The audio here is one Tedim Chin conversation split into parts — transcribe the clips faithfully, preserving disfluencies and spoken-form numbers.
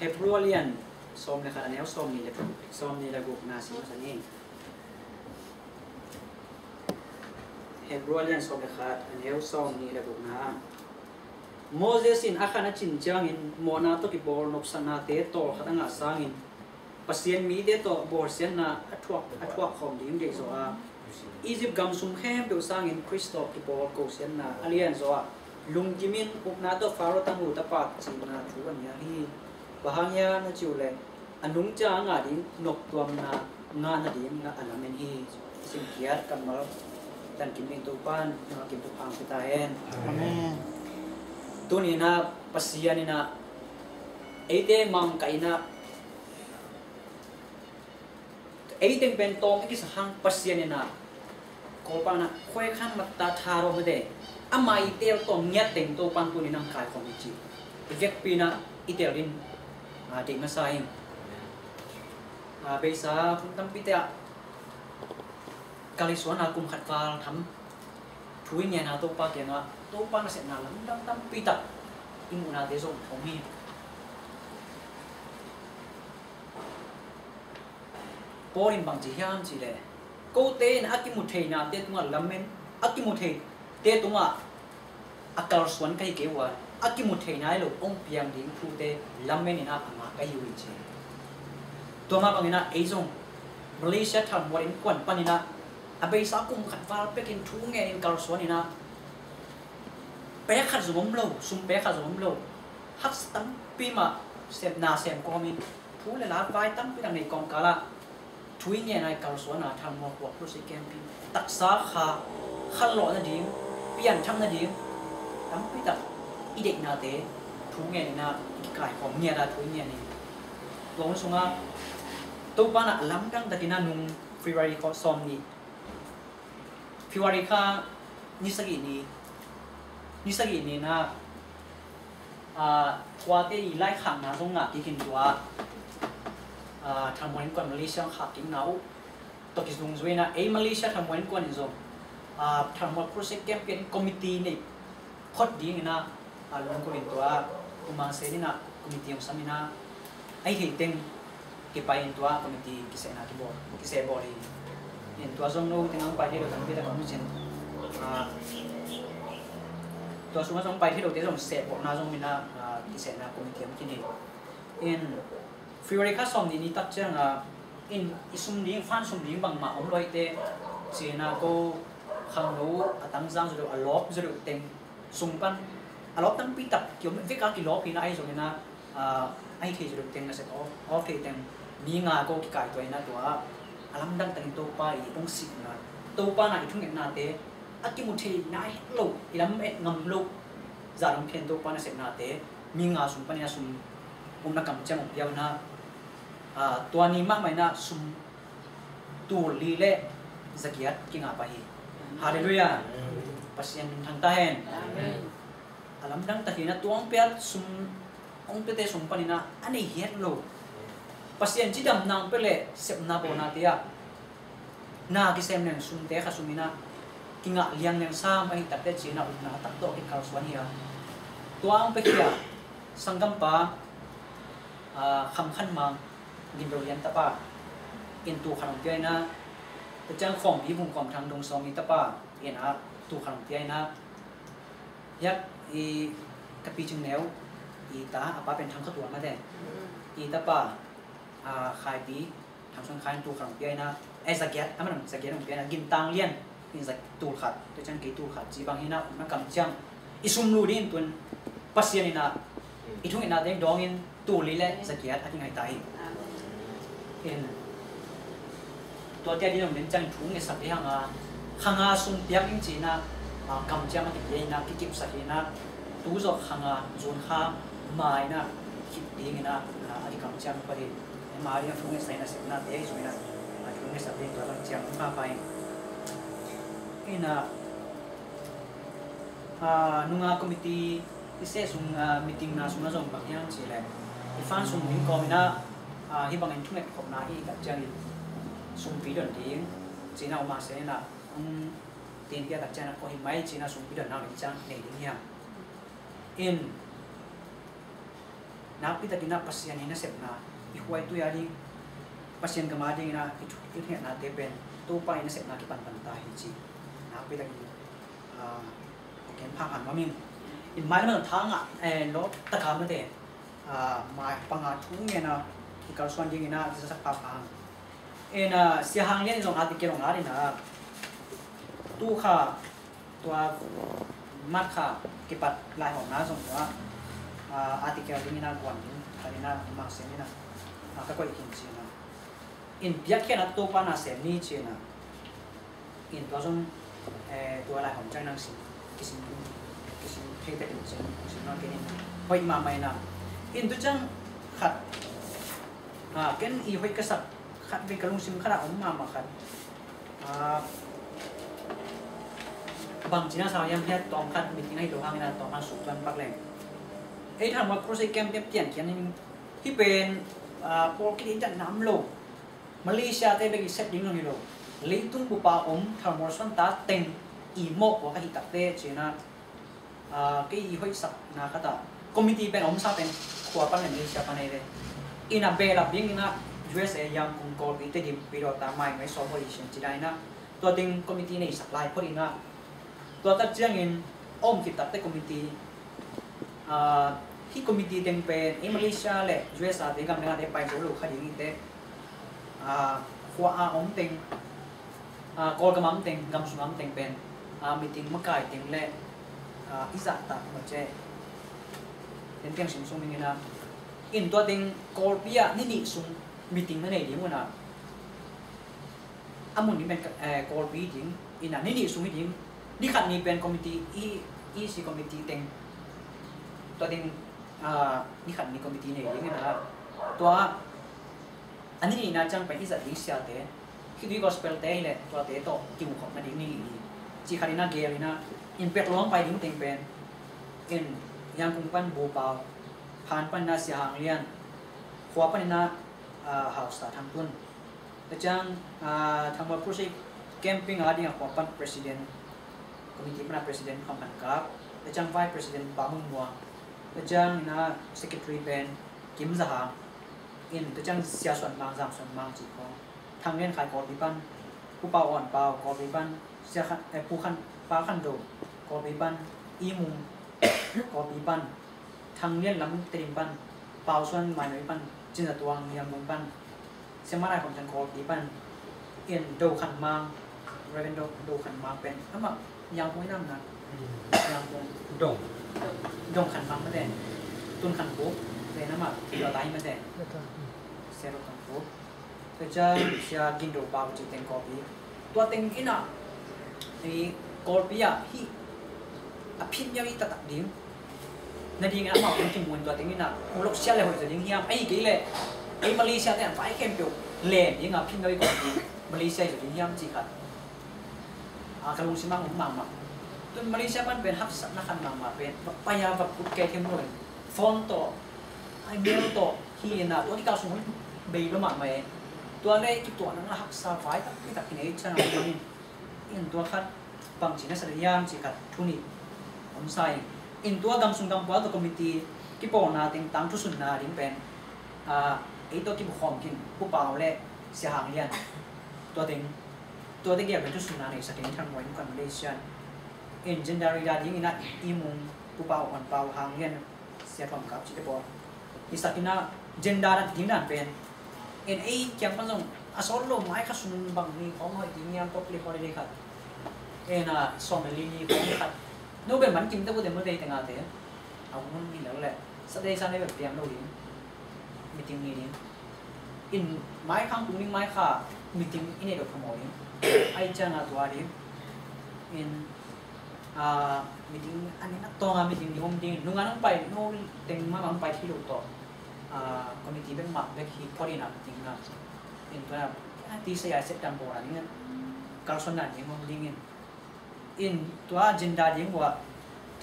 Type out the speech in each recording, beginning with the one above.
Hebru a lian sawm le khat, a neu sawm nih le, sawm nih le gukna sim masa ni. Hebru a lian sawm le khat, a neu sawm nih le gukna. Moses in a khan a cin ciangin mawhna tawh kibawl nopsaknate tawlkhat a ngah sangin Pasian mite tawh bawlsiatna a thuak, a thuak khawm ding deih zaw a, Egypt gam sung khempeuh sangin Khrist tawh kibawl kosiatna a lian zaw a, lungkimin upna tawh Pharaoh tanghu tapa cihna thu a nial hi. Bang hang hiam na cih uh leh a nung ciang a ngah ding noptuamna ngah nading a lamen hi. Simkhiat kammal tankim ding Topa'n nangma kim thupha hong pia ta hen. Amen. Tuni-in ah Pasian in ah eite mangkah in ah ei teng pen tawm i kisap hang Pasian in ah Kawlpau in ah khuai khan matta tha rawh mate, ama i teel tawm ngiat teng Topa'n tuni-in ah hong kaikhawm hi ci. I vekpi-in ah i teel ding a deih masa hi. A beisa kum tampite ah kalsuan a kum khat val tham thu i ngen a Topa kiangah Topa nasepna lamdang tampi tak i muhnate zong om hi. Paul in bang ci hiam cih leh, kote in a kimu theinate tungah lamen, a kimu theite tungah a kalsuan ka hi kei uh a, a kimu thei nai lo hong piang ding thute lamen in ah a ngah ka hi uh hi ci. Tua mah bangin ah ei zong Malaysia thalmual innkuan panin ah a beisa kum khat val pekin thu ngenin kalsuan in ah pek khat zong om lo, sum pek khat zong om lo, haksa tampi mah sem, na sem kawmin thu le la vai tampi tak nei kawmkal ah thu i ngen a i kalsuan a thalmual khua crusade camp hi. Taksa kha khanlawh nading, pianthak nading tampi tak i deihnate thu ngen in ah i kikaikhawm ngiat a thu i ngen hi. Tua hun sungah Topa in ah a lamdang takin ah nung February kha sawm nih, February kha ni sagih ni, ni sagih ni-in ah, ah, khuate i laikhakna zong ngah kik in tua, ah, thalmual innkuan Malaysia khak kikna uh tawh kizungzui in ah ei Malaysia thalmual innkuan in zong, ah, thalmual crusade camp pian committee nei phot dingin ah, a, lungkul in tua, Umang Sen in ah committee hong sam in ah, a hih theih teng kipai in tua committee kisehna kibawl, kiseh bawl hi. In tua zong no teng hong pai thei lo tampi tak om cin. A, tua sungah zong pai thei lote zong seh bawlna zong min ah, a, kisehna committee hong kin hi. In February kha sawm nih ni tak ciang a, in i sum ding, fund sum ding bangmah om lo hi teh, ci-in ah ko khangno a tangzang zaw deuh, a lawp zaw deuh teng sung pan a lawp tampi tak kiom vek a kilawp hi in ah, ahi zongin ah, ah, ahi thei zaw deuh teng nasep a awk, awk thei teng mi nga ko kikaituah in ah tua a lamdang takin Topa i hong sihna, Topa in ah i thungetnate a kimu thei nai het lo, i lam et ngam lo zah dong phian Topa nasepnate mi nga sung panin ah sum upna kamciam hong pia uh in ah, ah, tua ni mahmah in ah sum tul li le za giat kingah pah hi. Halleluiah. Pasian min thang ta hen. Amen. A lamdang takin ah tua hong pia sum, hong piate sung panin ah a nei het lo. Pasian cidamna hong pia leh sepna bawlnate ah na kisem leng sumte kha sum in ah kingah liang leng sam ahi tak teh ci-in ah upna tak tawh kikalsuan hi a. Tua hong piakhia sanggampa, ah, Kham Khan Mang, Gin Zo Lian tapa in tul khat hong pia in ah, tua ciang Khawmpi Vung Kawm Thang Dong Sawmi tapa in ah tul khat hong pia in ah, hiah i ka pi Cing Neu i ta, a pa pen Thang Kha Tuam mate, i tapa, ah, Khaipi Thang Suan Khai in tul khat hong pia in ah, eh, za giat, a man za giat hong pia in ah, Gin Tang Lian in za tul khat, tua ciang kei tul khat, ci bang hi in ah, upna kamciam i sum lu ding in tun Pasian in ah i thungetna teng dawngin tul li le za giat a kingai ta hi. In tua tia ding dong den ciang thu ngetsak ding hang a, kha nga sum piak ding ci-in ah, ah, kamciam a kipia in ah, kikipsak in ah, tu zawh kha nga June kha ma in ah khit dingin ah, ah, a kikamciam pah hi. Ama ding a thu ngetsak in ah, sepnate ahi zongin ah, ah, thu ngetsak ding tua kamciam pahpah in. In ah, ah, nunga committee i seh sung, ah, meeting na sungah zong bang hiam cih leh i fund sung ding kawmin ah, ah, hih bangin thunget khopna i tak ciangin sumpi don ding ci-in ah, Umang Sen in ah hong tin pia tak ciangin ah, ko hi mai ci-in ah sumpi don nang ding ciang nei ding hiam? In Nakpi takin ah Pasian i nasepna i huaitui a ding, Pasian gam a dingin ah i thu i hehna te pen Topa i nasepna kipan pan ta hi ci. Nakpi takin ah, a ken pha phan mamin in mai lam thang ah, eh, lo taka mate, ah, mai panga thu ngen a i kalsuan dingin ah i zasak pha pha. In ah, Sia Hang Lian zong article ong a ding ah tu kha tua mat kha kipat lai hawmna zong tua, ah, article dingin ah guan ding kha ding ah mang sem in ah, ah, ka koih khin ci in ah. In piakkhiatna Topa na sem ni ci in ah. In tua zong, eh, tua lai hawm ciang nang sim kisim kisim thei takin sim sim nang kenin hoih mahmah in ah. In tu ciang khat, ah, ken i hoih ka sak khat vei ka lungsim khat ah om mahmah khat. Ah, bang cina sa yam hiat tawm khat meeting ahi lo hangin ah tawm khat suk tuan pak leng. Ei thalmual crusade camp te pian kian in hih pen, ah, pawl kidei dan nam lo. Malaysia te bek i sep ding lo hi lo. Leitung bup a om thalmual suan ta teng i mawh puak ahi takte cina. Ah, kei i hoihsakna khat ah committee pen a omsa pen khua pan le Malaysia pan ahi ve. In ah behlap dingin ah U S A Yangon Kawlpi Tedim Pidawta Myaingmai Sawbawh Asian ci dan in ah tua ding committee neisak lai phot in ah tua tak ciangin a om khit takte committee, ah, hih committee teng pen ei Malaysia le U S A te gam dang a te pai zo lo kha ding hi te. Ah, khua a om teng, ah, Kawlgam a om teng, gam sung a om teng pen, ah, meeting makai teng le, ah, i zahtak maw ce. Den piang sim sung dingin ah in tua teng Kawlpi ah ni nih sung meeting na nei ding un ah a mun ding pen, eh, Kawlpi ding in ah ni nih sung hi ding. Ni khat ni pen committee i, E C committee teng tua teng, ah, ni khat ni committee nei ding in ah tua a ni nihna ciang pen i zat ding siate, Khitui Gospel te hi leh tuate tawh kimukhop nading ni hi. Ci khat in ah gel in ah in pek luang pai ding teng pen in Yangon pan Bupau, Phan pan in ah Sia Hang Lian, khua pan in ah, ah, Hausa Thang Tun. Tua ciang, ah, Thangmual Crusade camping a ding a khua pan president, committee pan a president Kham Khan Kap. Tua ciang vice president Pa Mun Muang. Tua ciang in ah secretary pen Kim Za Hang. In tua ciang Sia Suan Mang, Zam Suan Mang ci khawng. Thang Lian Khai Kawlpi pan, Pu Pau Awn Pau Kawlpi pan, Sia Khan, eh, Pu Khan, Pa Khan Do Kawlpi pan, I Mung Kawlpi pan, Thang Lian Lam Tedim pan, Pau Suan Myaingmai pan, Cin Za Tuang Yangon pan, Sia Ma Lai Khom Chan Kawlpi pan, in Do Khan Mang, Reverend Do, Do Khan Mang pen amah Yangon nam na, Yangon Dong, Dong Khan Mang mate, Tun Khan Buk pen amah Tua Tai mate, Sia Do Khan Buk. Tua ciang Sia Gin Do Pau ci teng Kawlpi. Tua teng in ah, i Kawlpi ah hih a phin yau i taktak ding. Na ding ah amau teng kimuan tua teng in ah, mu lok sia le hoih zaw ding hiam. Ei kei le, ei Malaysia te an pai khempeuh len ding a phin yau i Kawlpi. Malaysia i zaw ding hiam ci khat. A ka lungsim ah hong mahmah. Tun Malaysia pan pen haksatna khat mahmah pen, va pai a va put kei them lo in. Phone tawh, email tawh, hi in ah, tua kikal sung hong bei lo mahmah e. Tua le kituahna na haksa vai takpi tak kinei ciang a hong in. In tua khat bangci na sa le hiam ci khat thu nih om sa in. In tua gam sung gam pua tua committee kipawlna teng tang thusunna ding pen, ah, ei tawh kibukhawm kin Pu Pau le Sia Hang Lian. Tua teng, tua teng kiang pen thusunna nei sa kin Thang Mual in kan Malaysia. In gender leader ding in ah I Mung, Pu Pau, Awn Pau, Hang Lian, Sia Thuam Kap cite pawl i sak in ah gender dan ding dan pen. En ei kiang pan zong a sawt lo mai kha sung bang ni khawng hoih ding niam tok li holiday khat. En a sawm le li ni khawng khat. No ben man kim te bu te mu dei te nga te. A hun ni lo le. Saturday Sunday ben piang lo ding. Meeting ni ding. In mai khang tung ding mai kha meeting i nei lo phamawh ding. Ai ciang a tua ding. In Ah, meeting, a nih a tawng a meeting ding om ding. Nung a nong pai, nong teng mah a nong pai thei lo tawh. Ah, committee bek mah bek hi phot in a meeting na. In tua, ah, ti sa ya set dan bawl a ding. Kalsuan dan ding om ding in. In tua agenda ding ua,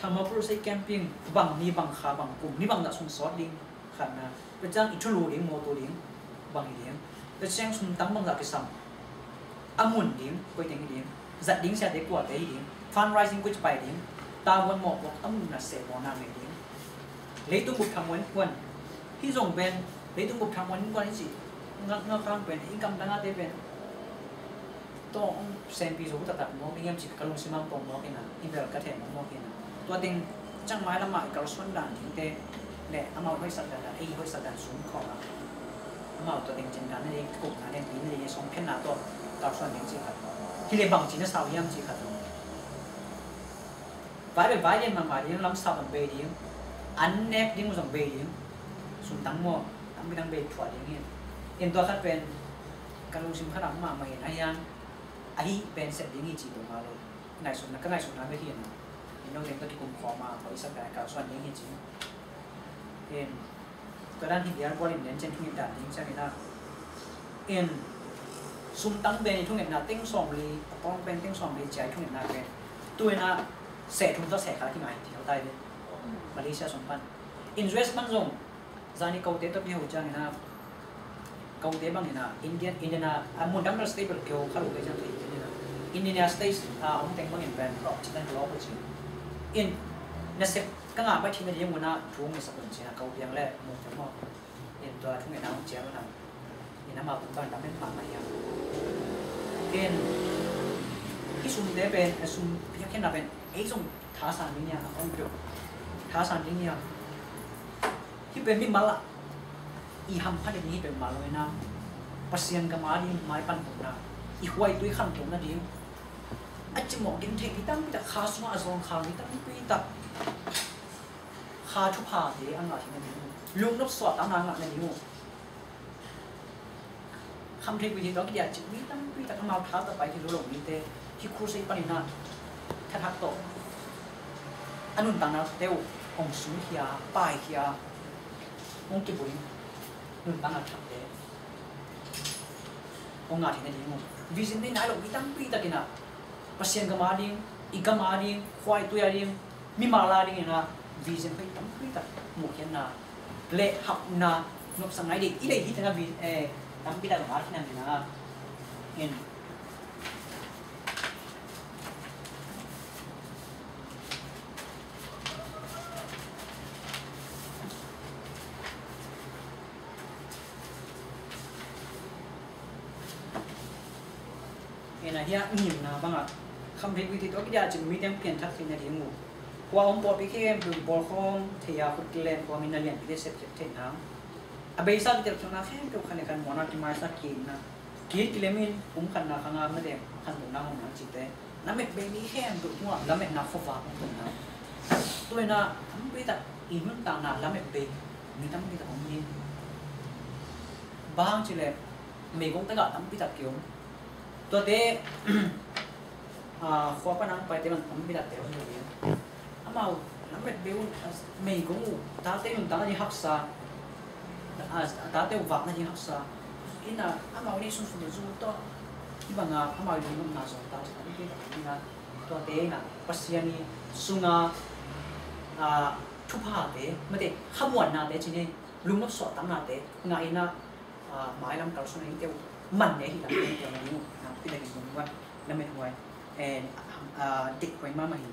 Thangmual Crusade camping, bang ni bang kha bang kum, ni bang dah sung sawt ding. Khatna, tua ciang i thulu ding, mawtaw ding, bang hi ding. Tua ciang sum tam bangzah kisam. A mun ding, koi teng hi ding. Zat ding siate kuate hi ding. Fundraising koi ci pai ding. Tavuan mawhpuak a mun na seh mawhna ngei ding. Leitung bup tham muan kuan. Hih zong pen leitung bup thak muan in kuan i cih ngak ngak hang pen i gamdang ate pen tawh hong senpi zo uh taktak mawk ding hiam cih ka lungsim ah pong mawk in a, i bel ka thei mawk mawk in a. Tua teng ciang mailam ah i kalsuan dan dingte le amau hoihsak dan, ei hoihsak dan sung khawm a, amau tua teng cin dan na ding, kikupna ding, pi na ding, sawmkhiatna tawh kalsuan ding cih khat. Hi le bangci na sau hiam cih khat. Vai le vai lian mahmah ding, lamsau zong bei ding, an nek ding uh zong bei ding, sumtang maw, tampi dang bei thuah ding hi. In tua khat pen ka lungsim khat ah mahmah in a hiang, ahi pen sep ding hi ci peuhmah lo. Ngaihsutna, ka ngaihsutna bek hi in a, in lo teng tawh kikum khawm a, hoihsak dan kalsuan ding hi ci. In Tua dan hi dial bual in nen cian thunget dan ding ciangin a, in sumtang pen i thungetna teng sawmli, a pawng pen teng sawmli cia i thungetna pen tu in a seh thum tawh seh khat a kingai hi thial tai ve. Malaysia sung pan in U S pan zong zani kote tawh kiho ciangin a, kote bangin a Indian, Indian a, a mun dang bel state bel kiho kha lo kei ciang thei in a, Indian a state a om teng bangin pen rawh ci tan ka lawk uh ci. In nasep ka ngah pai thim na ding un a thu hong ngetsak un ci a, ko piang le mung peuh maw. In tua thungetna hong ciang un a, in amau tung pan lam en mahmah hiam. In hih sumte pen, a sum piakkhiatna pen ei zong thasan ding hiam, a hong peuh thasan ding hiam. Hih pen mimal ah i hamphat ding hi peuhmah lo in a, Pasian gam a ding maipanna, i khuaitui khantohna ding, a cimawh genthei mi tampi tak, kha sungah a zawngkhal mi tampi tak, kha thuphate a ngah theihna ding uh, lungnop suahtakna a ngahna ding uh, khamtheih guihtheih tawh a kidiah cih mi tampi tak, amau tha tawh pai thei lo lo mite, hih crusade panin a thathak tawh a nuntaknate uh hong sungkhia, paikhia, hong kibui, nuntakna thakte hong ngah theihna ding uh, vision nei nai lo mi tampi takin a, Pasian gam a ding, i gam a ding, khuaitui a ding, mimal a dingin a vision hoih tampi tak muhkhiatna le hapna nopsak ngai ding i deih hi teng a, vi-, eh, tampi tak a khin a ding a. In Ena hiah ngimna bangah khamtheih guihtheih tawh kidiah cin mite pianthak theihna ding uh. Khua om pawlpi khempeuh i pawlkhawm thei-a khut kilem khawmin na lianpite sepkhiat theihna, a beisa kitelkhialhna khempeuh khan le khan muanna kimaisak kikna, kit kilemin pumkhatna khanga mate khantohna hong nang cihte, lametbei mi khempeuh tungah lametna khuavak hong tunna. Tuina tampitak i nuntakna lametbei mi tampitak om hi. Bang cileh meigong tagah tampitak kiom. Tuate, ah, khua panang paite man tampitak te om hi. Amau lametbei un, ah, meigong uh tate nuntakna ding haksa, ah, tate uh vakna ding haksa. Ina amau ni sunsun zu tawh hibanga amau lungnopna zong tate tampitak om ina. Tuate ina Pasian i sunga, ah, thuphate mate khamuannate cine lungnop suahtaknate ngah ina, ah, mailam kalsuan a hite uh man ne hi lam ne te uh na pila hi mun wan lamet huai, eh, ah, deih huai mahmah hi.